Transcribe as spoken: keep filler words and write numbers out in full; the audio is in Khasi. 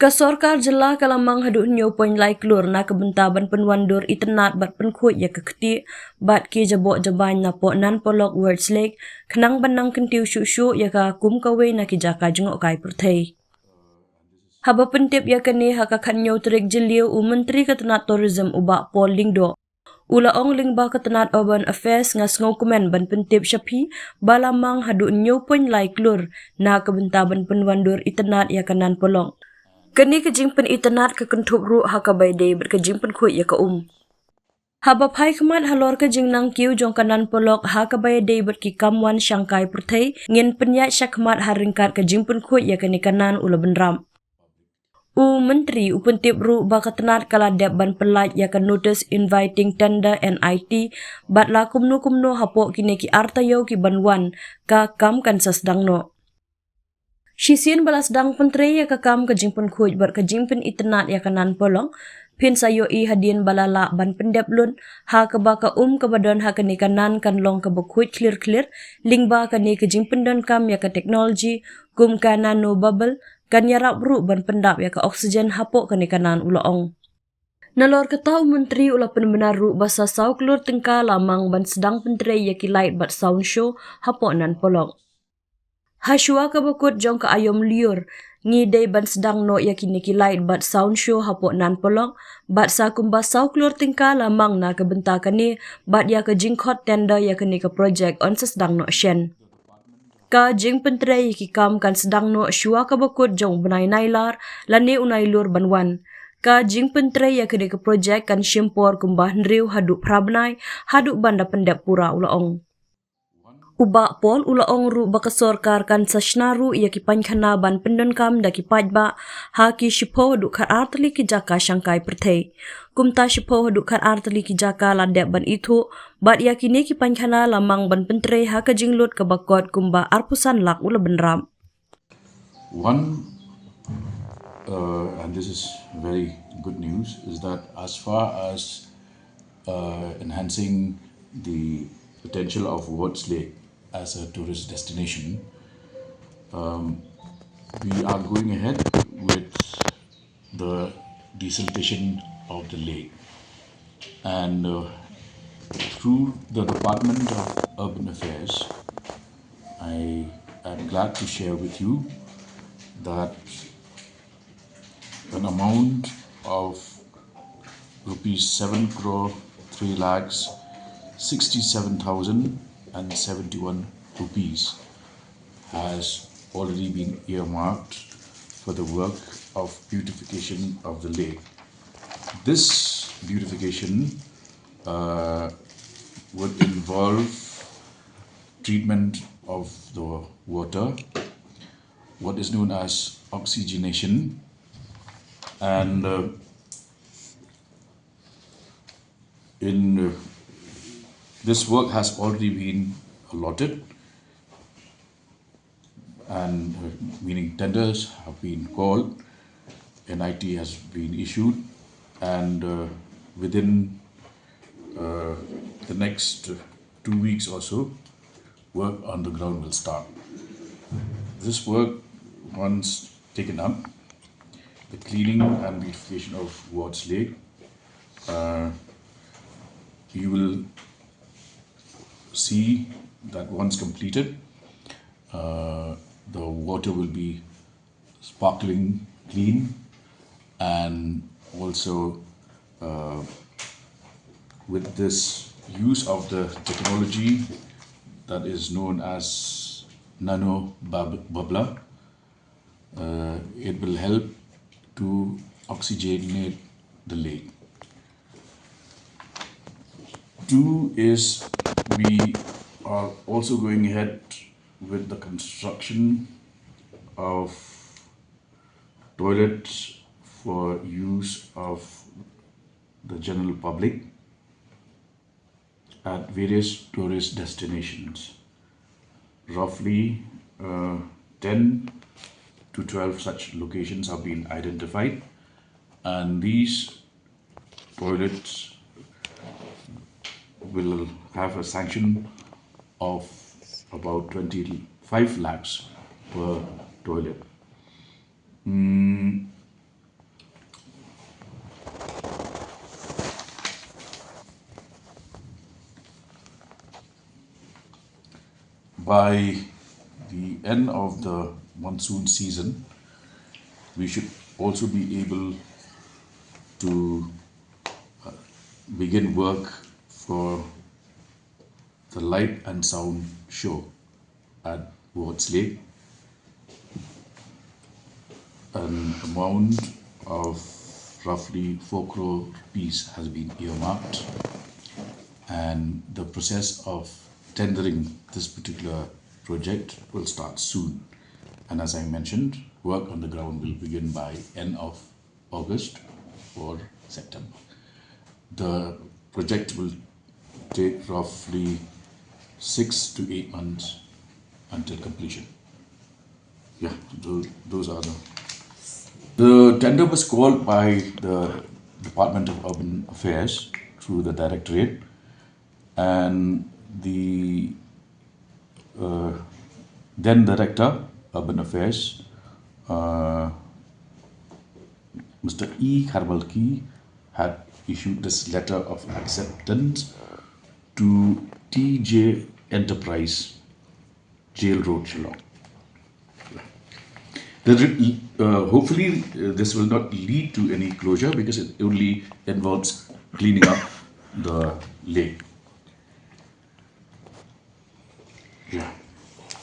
Ka sorkar jylla ka la mang haduh hynñiew point lai klur na ka bynta ban pynwandur itynnad bad pynkhuid ïa ka ktieh bad ki jaboh jabain napoh Nan Polok Wards Lake, khnang ban nang kyntiew shuh shuh ïa ka kum kawei na ki jaka jngohkai pyrthei. Haba pyntip ïa kane ha ka khathynñiew tarik Jylliew, u Myntri ka tnad Tourism u Bah Paul Lyngdoh u la ong lyngba ka tnad Urban Affairs, nga sngewkmen ban pyntip sha phi ba la mang haduh hynñiew point lai klur na ka bynta ban pynwandur itynnad ïa ka Nan Polok. Kane ka jingpynitynnad ka kynthup ruh ha kaba ïadei bad ka jingpynkhuid ïa ka um. Haba phai khmat halor ka jingnang kiew jong ka Nan Polok ha kaba ïadei bad ki kam wan shangkai pyrthei, ngin pynïaid shakhmat ha ryngkat ka jingpynkhuid ïa kane ka nan, u la bynrap. U Myntri u pyntip ruh ba ka tnad ka la dep ban pyllait ïa ka notice inviting tender, N I T, bad la kumno kumno hapoh kine ki ar taïew ki ban wan, ka kam kan sa sdang noh. Shisien ba la sdang pyntrei ïa ka kam ka jingpynkhuid bad ka jingpynitynnad ïa ka Nan Polok, phin sa ïohi hadien ba la lah ban pyndep lut, ha kaba ka um kaba don ha kane ka nan kan long kaba khuid khlir khlir, lyngba kane ka jingpyndonkam ïa ka technology kum ka nano bubble, kan ïarap ruh ban pyndap ïa ka oxygen hapoh kane ka nan, u la ong. Nalor kata, u Myntri u la pynbna ruh ba sa saw klur tyngka la mang ban sdang pyntrei ïa ki light bad sound show hapoh Nan Polok. Ha shuwa kaba kut jong ka aïom lyiur, ngi dei ban sdang noh ïa kine ki light bad sound show hapoh Nan Polok, bad sa kumba saw klur tyngka la mang na ka bynta kane, bad ïa ka jingkhot tender ïa kane ka project yn sa sdang noh shen. Ka jingpyntrei ïa ki kam kan sdang noh shuwa kaba kut jong u bnai Nailar lane u Nailur ban wan. Ka jingpyntrei ïa kane ka project kan shim por kumba hynriew haduh phra bnai, haduh ban da pyndep pura, u la ong. U Bah Paul u la ong ruh ba ka sorkar kan sa shna ruh ïa ki painkhana ban pyndonkam da ki paidbah ha ki shiphew haduh khatar tylli ki jaka shangkai pyrthei. Kumta shiphew haduh khatar tylli ki jaka la dep ban ithuh, bad ïa kine ki painkhana la mang ban pyntrei ha ka jinglut kaba kot kumba arphew san lak, u la bynrap. One, uh, and this is very good news, is that as far as uh, enhancing the potential of Wards Lake as a tourist destination, um, we are going ahead with the desalination of the lake. And uh, through the Department of Urban Affairs, I am glad to share with you that an amount of rupees seven crore three lakhs sixty-seven thousand and seventy-one rupees has already been earmarked for the work of beautification of the lake. This beautification uh, would involve treatment of the water, what is known as oxygenation, and uh, in uh, this work has already been allotted, and uh, meaning tenders have been called, N I T has been issued, and uh, within uh, the next two weeks or so, work on the ground will start. This work, once taken up, the cleaning and beautification of Wards Lake, uh, you will see that once completed, uh, the water will be sparkling clean, and also uh, with this use of the technology that is known as nano bub- bubbler, uh, it will help to oxygenate the lake. Two is we are also going ahead with the construction of toilets for use of the general public at various tourist destinations. Roughly uh, ten to twelve such locations have been identified, and these toilets will have a sanction of about twenty-five lakhs per toilet. Mm, By the end of the monsoon season, we should also be able to uh, begin work for the light and sound show at Ward's Lake. An amount of roughly four crore rupees has been earmarked, and the process of tendering this particular project will start soon. And as I mentioned, work on the ground will begin by end of August or September. The project will take roughly six to eight months until completion. Yeah, those, those are the. The tender was called by the Department of Urban Affairs through the Directorate, and the uh, then Director, Urban Affairs, uh, Mister E Kharmalki, had issued this letter of acceptance to T J Enterprise, Jail Road, Shillong. The re- uh, hopefully, uh, this will not lead to any closure because it only involves cleaning up the lake.